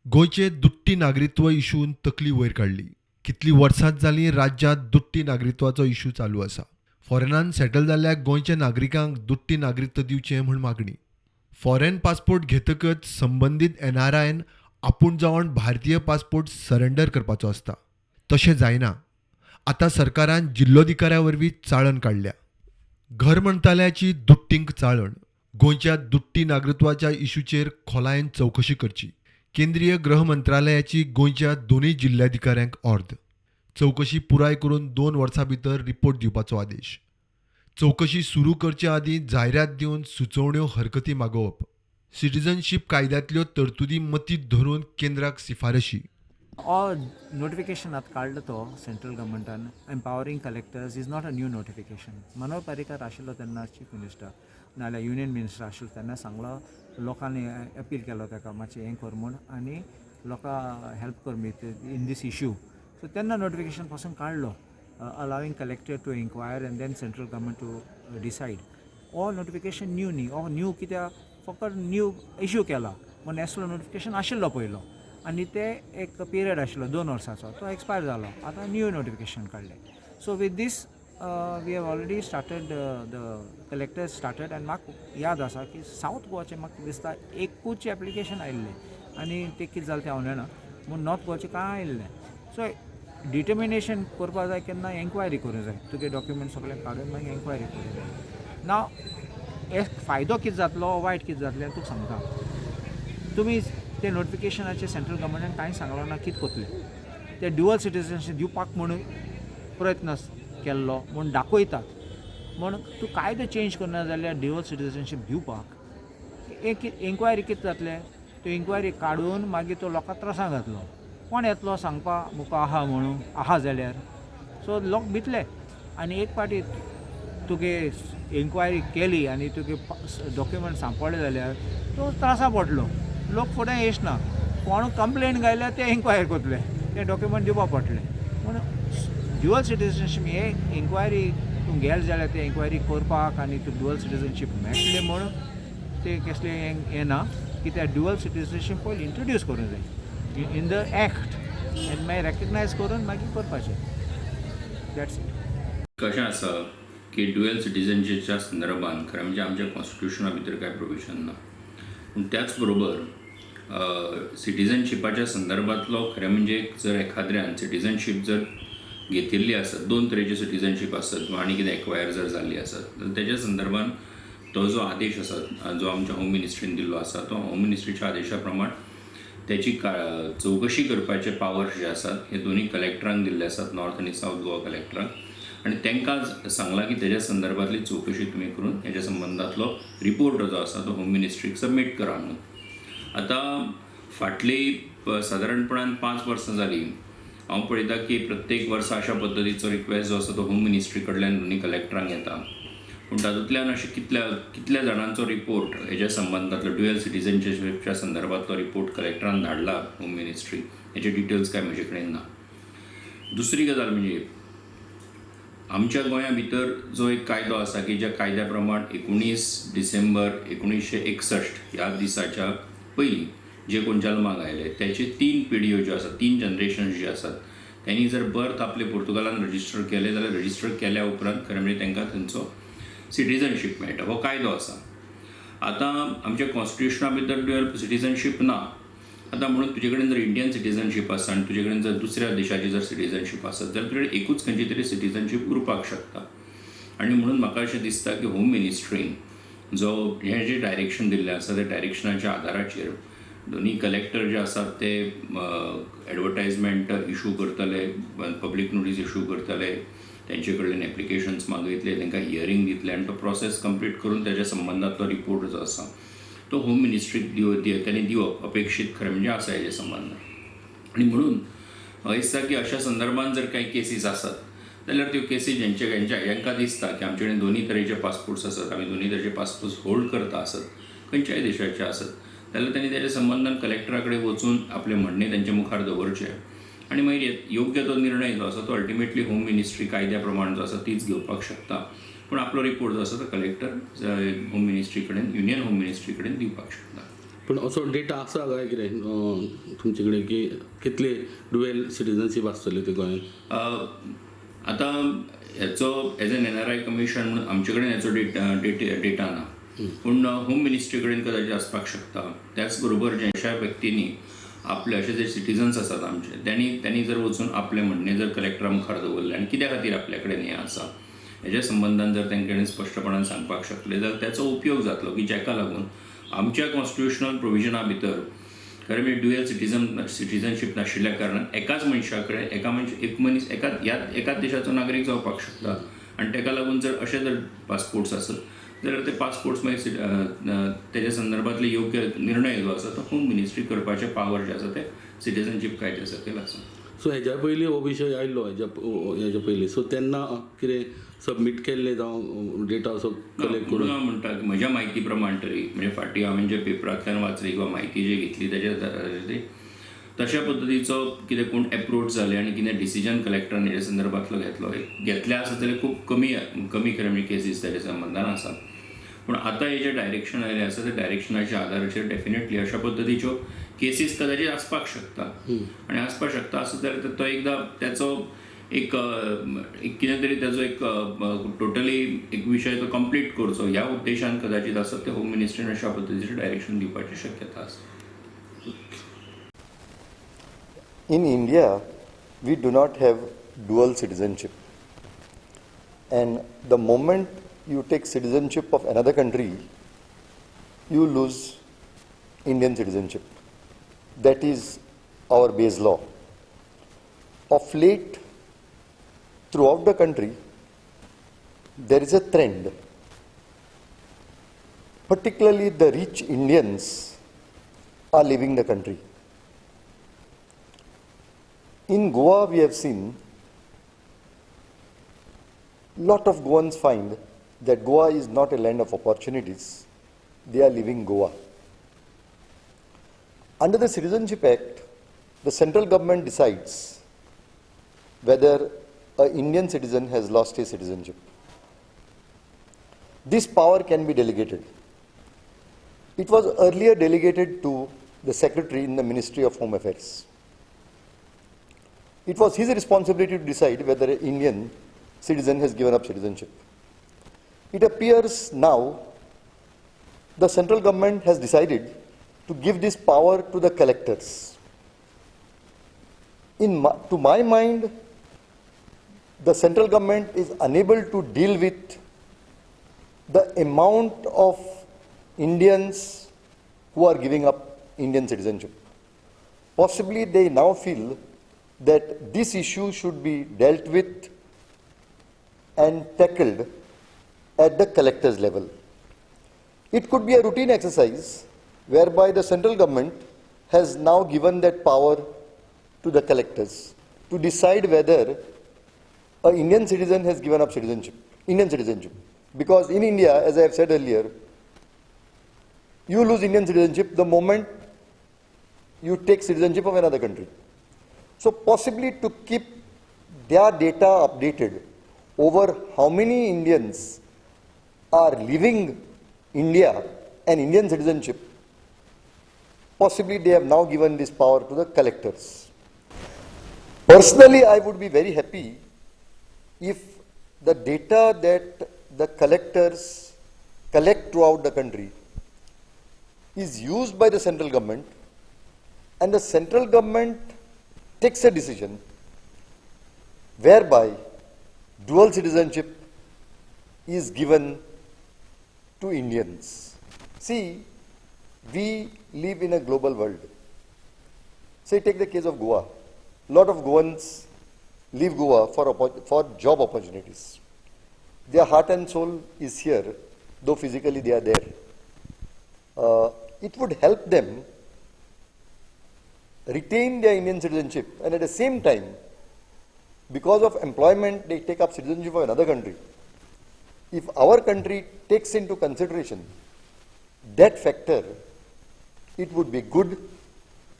गोंयचे दुट्टी नागरिकत्व इशून तकली वयर काडली. कितलीं वर्सांच जालीं राज्यांत दुट्टी नागरिकत्वाचो इशू चालू आसा. फॉरेनान सेटल जाल्ल्या गोंयच्या नागरिकांक दुट्टी नागरिकत्व दिवचें म्हूण मागणी. फॉरेन पासपोर्ट घेतकच संबंदीत एनआरआयन आपूण जावन भारतीय पासपोर्ट सरेंडर करपाचो आसता. तशें जायना. आतां सरकारान जिल्लोधिकाऱ्या वरवीं चाळण काडल्या. घर मंत्रालयाची दुट्टींक चाळण. गोंयच्या दुट्टी नागरिकत्वाच्या इशूचेर खोलायेन चवकशी करची, केंद्रीय गृह मंत्रालयाची गोंयच्या दोनूय जिल्ल्याधिकाऱ्यांक ऑर्द. चवकशी पुराय करून 2 वर्सां भितर रिपोर्ट दिवपाचो आदेश. चवकशी सुरू करचे आदीं जायरात दिवन सुचोवण्यो, हरकती मागोवप. सिटीजनशीप कायद्यांतल्यो तरतुदी मतींत धरून केंद्राक शिफारशी. हो नोटिफिकेशन आतां काडलो तो central गव्हर्मेंटान, empowering collectors, is not a new notification. Manohar Parrikar आशिल्लो तेन्ना चीफ मिनिस्टर, नाजाल्यार युनियन मिनिस्टर आशिल्लो तेन्ना सांगलो, लोकांनी अपील केलो ताका मातशें हें कर म्हूण आनी लोकां हेल्प कर इन these issue. सो तेन्ना नोटिफिकेशन पासून काडलो, allowing collector to inquire and then central government to decide. हो नोटिफिकेशन न्यू न्ही. हो न्यू कित्याक? फकत न्यू इशू केला म्हूण. एसलो नोटिफिकेशन आशिल्लो पयलो आनी ते एक पिरियड आशिल्लो 2 वर्साचो, तो एक्सपायर जालो. आतां न्यू नोटिफिकेशन काडलें. So with this we have already started, the collector started, आनी म्हाका याद आसा की सावथ गोवाचें म्हाका दिसता एकूच एप्लिकेशन आयिल्लें आनी तें कितें जालें तें हांव जाणा. पूण नॉर्थ गोवाचें कांय आयिल्लें. सो डिटर्मिनेशन करपा जाय केन्ना? एन्क्वायरी करूंक जाय. तुगे डॉक्युमेंट सगळें काडून मागीर एन्क्वायरी करूंक जाय. नाव एक फायदो कितें जातलो, वायट कितें जातलें, तुका सांगता. तुमी ते नोटिफिकेशनाचे सेंट्रल गव्हर्मेंटान कांय सांगलो ना कितें करतले ते. ड्युअल सिटिजनशीप दिवपाक म्हणून प्रयत्न केल्लो म्हूण दाखयतात. म्हूण तूं कायदो चेंज करना जाल्यार ड्युअल सिटिजनशीप दिवपाक एक एन्क्वायरी कितें जातलें? त्यो इन्क्वायरी काडून मागीर तो लोकांक त्रासां घातलो. कोण येतलो सांगपा मुका आहा म्हणून? आहा जाल्यार सो लोक भितले आनी एक पाटी तुगे इन्क्वायरी केली आनी तुगे डॉक्युमेंट सांपडले जाल्यार तो त्रासा पडलो. लोक फुडें येच ना. कोण कंप्लेन घायल्यार ते इन्क्वायरी करतले, ते डॉक्युमेंट दिवपा पडटले. पूण ड्युअल सिटिजनशीप हे इन्क्वायरी तूं गेले जाल्यार ते इन्क्वायरी करपाक आनी तुका ड्युअल सिटिजनशीप मेळटलें म्हूण ते कसलें हें ना. कित्याक ड्युअल सिटिजनशीप पयलीं इंट्रोड्यूस करूंक जाय इन the act आनी मागीर रेकग्नायज करून मागीर करपाचें. That's it. कशें आसा की ड्युएल सिटीजनशिपच्या संदर्भात खरें म्हणजे आमच्या कॉन्स्टिट्युशना भितर कांय प्रोविजन ना. पूण त्याच बरोबर सिटीजनशिपाच्या संदर्भांतलो खरें म्हणजे जर एखाद्र्यान सिटीजनशीप जर घेतिल्ली आसत, दोन तरेची सिटीजनशीप आसत किंवा आनी कितें एक्वायर जर जाल्ली आसत, तर तेज्या संदर्भात तो जो आदेश आसा, जो आमच्या होम मिनिस्ट्रीन दिल्लो आसा, तो होम मिनिस्ट्रीच्या आदेशा प्रमाण त्याची का चवकशी करपाचे पावर्स जे आसात हे दोनूय कलेक्टरांक दिल्ले आसात, नॉर्थ आनी सावथ गोवा कलेक्टरांक, आनी तांकां सांगलां की तेज्या संदर्भांतली चवकशी तुमी करून हेज्या संबंदांतलो रिपोर्ट जो आसा तो होम मिनिस्ट्रीक सबमीट करा म्हणून. आतां फाटली सादारणपणान 5 वर्सां जालीं, हांव पळयतां की प्रत्येक वर्सा अशा पद्दतीचो रिक्वेस्ट जो आसा तो होम मिनिस्ट्री कडल्यान दोनूय कलेक्टरांक येता. पूण तातूंतल्यान अशें कितल्या कितल्या जाणांचो रिपोर्ट हेज्या संबंदांतलो, ड्युएल सिटीजनशिपच्या संदर्भांतलो रिपोर्ट कलेक्टरान धाडला होम मिनिस्ट्री, हेचे डिटेल्स काय म्हजे कडेन ना. दुसरी गजाल म्हणजे आमच्या गोंया भितर जो एक कायदो आसा की ज्या कायद्या प्रमाण 19 डिसेंबर 1961 ह्या दिसाच्या पयलीं जे कोण जल्माक आयले त्याचे तीन पिढयो ज्यो आसात, तीन जनरेशन्स जे आसात, त्यांनी जर बर्थ आपले पुर्तुगालान रजिस्टर केले जाल्यार रजिस्टर केल्या उपरांत खरें म्हणजे तांकां थंयचो सिटीजनशीप मेळटा. हो कायदो आसा. आतां आमच्या कॉन्स्टिट्युशना भितर ड्युअल सिटीजनशीप ना. आतां म्हणून तुजे कडेन जर इंडियन सिटीजनशीप आसा आनी तुजे कडेन जर दुसऱ्या देशाची जर सिटीजनशीप आसत जाल्यार तुजे कडेन एकूच खंयची तरी सिटीजनशीप उरपाक शकता. आनी म्हणून म्हाका अशें दिसता की होम मिनिस्ट्रीन जो हें जें डायरेक्शन दिल्लें आसा, त्या डायरेक्शनाच्या आदाराचेर दोनूय कलेक्टर जे आसात ते एडवर्टायजमेंट इशू करतले, पब्लीक नोटीस इशू करतले, तेंचे कडल्यान एप्लिकेशन्स मागयतले, तांकां हियरींग दितले आनी तो प्रोसेस कंप्लीट करून तेज्या संबंदांतलो रिपोर्ट जो आसा तो होम मिनिस्ट्रीक दिव तांणी दिवप अपेक्षीत खरें म्हणजे आसा हेज्या संबंदान. आनी म्हणून म्हाका दिसता की अशा संदर्भात जर कांय केसीस आसत जाल्यार त्यो केसी जेंचे हेंच्या हेंकां दिसता की आमचे कडेन दोनूय तरेचे पासपोर्ट्स आसात, आमी दोनूय तरेचे पासपोर्ट्स होल्ड करता आसत, खंयच्याय देशाचे आसत, जाल्यार तांणी तेज्या संबंदान कलेक्टरा कडेन वचून आपलें म्हणणें तेंच्या मुखार दवरचें आनी मागीर योग्य तो निर्णय जो आसा तो अल्टिमेटली होम मिनिस्ट्री कायद्या प्रमाण जो आसा तीच घेवपाक शकता. पूण आपलो रिपोर्ट जो आसा तो कलेक्टर होम मिनिस्ट्री कडेन, युनियन होम मिनिस्ट्री कडेन दिवपाक शकता. पूण असो डेटा आसा काय कितें तुमचे कडेन की कितले डुएल सिटीजनशीप आसतली ती गोंयांत? आतां हेचो as an NRI commission म्हणून आमचे कडेन हेचो डेटा ना, पूण होम मिनिस्ट्री कडेन कदाचित आसपाक शकता. त्याच बरोबर ज्या व्यक्तींनी आपले अशे जे सिटीजन्स आसात आमचे त्यांनी जर वचून आपलें म्हणणें जर कलेक्टरा मुखार दवरलें आनी कित्या खातीर आपल्या कडेन हें आसा हेज्या संबंदान जर तेंचे कडेन स्पश्टपणान सांगपाक शकले जाल्यार त्याचो उपयोग जातलो की जाका लागून आमच्या कॉन्स्टिट्युशनल प्रोविजना भितर खरें म्हणजे ड्युएल सिटीजनशीप नाशिल्ल्या कारणान एकाच मनशा कडेन एका मनश एक मनीस एकाच देशाचो नागरीक जावपाक शकता आनी ताका लागून जर अशे जर पासपोर्ट्स आसत जाल्यार ते पासपोर्ट्स मागीर तेज्या संदर्भातले योग्य निर्णय जो आसा तो होम मिनिस्ट्री करपाचे पावर जे आसा ते सिटीजनशीप कायद्या सकयल आसा. सो हेज्या पयलीं हो विशय आयलो हेज्या पयलीं, सो तेन्ना कितें सबमीट केल्लें जावं डेटा असो कलेक्ट करून? हांव म्हणटा की म्हज्या म्हायती प्रमाण तरी म्हणजे फाटीं हांवें जे पेपरांतल्यान वाचली किंवा म्हायती जी घेतली तेज्या तशा पद्दतीचो कितें कोण एप्रोच जाले आनी कितें डिसिजन कलेक्टरान हेज्या संदर्भांतलो घेतले आसत जाल्यार खूब कमी कमी खरें म्हणजे केसीस तेज्या संबंदान आसात. पूण आतां हे जे डायरेक्शन आयलें आसा त्या डायरेक्शनाच्या आदाराचेर डेफिनेटली अशा पद्दतीच्यो केसीस कदाचित आसपाक शकता आनी आसपाक शकता आसत जाल्यार तो एकदां त्याचो एक कितें तरी त्याचो एक टोटली एक विशय तो कंप्लीट करचो ह्या उद्देशान कदाचित आसत ते होम मिनिस्ट्रीन अशा पद्दतीचें डायरेक्शन दिवपाची शक्यता आसा. In India, we do not have dual citizenship, and the moment you take citizenship of another country, you lose Indian citizenship. That is our base law. Of late, throughout the country, there is a trend, particularly the rich Indians are leaving the country. In Goa, we have seen lot of Goans find that Goa is not a land of opportunities. They are leaving Goa. Under the Citizenship Act, the central government decides whether an Indian citizen has lost his citizenship. This power can be delegated. It was earlier delegated to the secretary in the Ministry of Home Affairs. It was his responsibility to decide whether an Indian citizen has given up citizenship. It appears now the central government has decided to give this power to the collectors. To my mind, the central government is unable to deal with the amount of Indians who are giving up Indian citizenship. Possibly they now feel that this issue should be dealt with and tackled at the collector's level. It could be a routine exercise whereby the central government has now given that power to the collectors to decide whether an Indian citizen has given up citizenship, Indian citizenship. Because in India, as I have said earlier, you lose Indian citizenship the moment you take citizenship of another country. So possibly to keep their data updated over how many Indians are leaving India and Indian citizenship, possibly they have now given this power to the collectors. Personally, I would be very happy if the data that the collectors collect throughout the country is used by the central government, and the central government takes a decision whereby dual citizenship is given to Indians. See, we live in a global world. Say, take the case of Goa. A lot of Goans leave Goa for job opportunities. Their heart and soul is here, though physically they are there. It would help them retain their Indian citizenship, and at the same time, because of employment, they take up citizenship of another country. If our country takes into consideration that factor, it would be good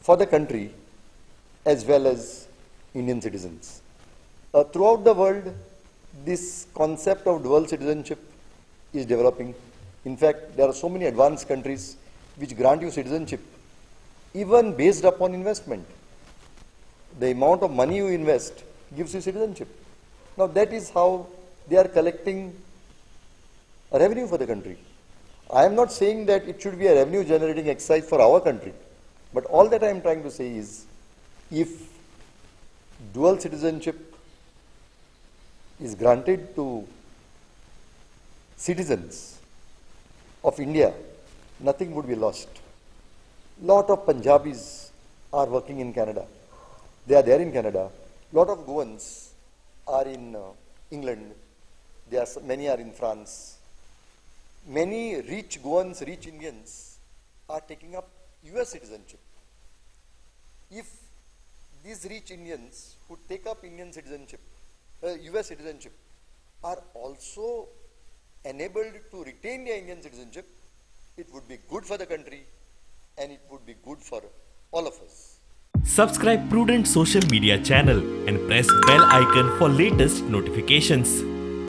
for the country as well as Indian citizens. Throughout the world, this concept of dual citizenship is developing. In fact, there are so many advanced countries which grant you citizenship even based upon investment. The amount of money you invest gives you citizenship. Now that is how they are collecting revenue for the country. I am not saying that it should be a revenue generating exercise for our country, but all that I am trying to say is, if dual citizenship is granted to citizens of India, nothing would be lost. Lot of Punjabis are working in Canada. They are there in Canada. Lot of Goans are in England. There are many are in France. Many rich Goans, rich Indians are taking up US citizenship. If these rich Indians who take up Indian citizenship, US citizenship, are also enabled to retain their Indian citizenship, it would be good for the country and it would be good for all of us. Subscribe Prudent Social Media channel and press bell icon for latest notifications.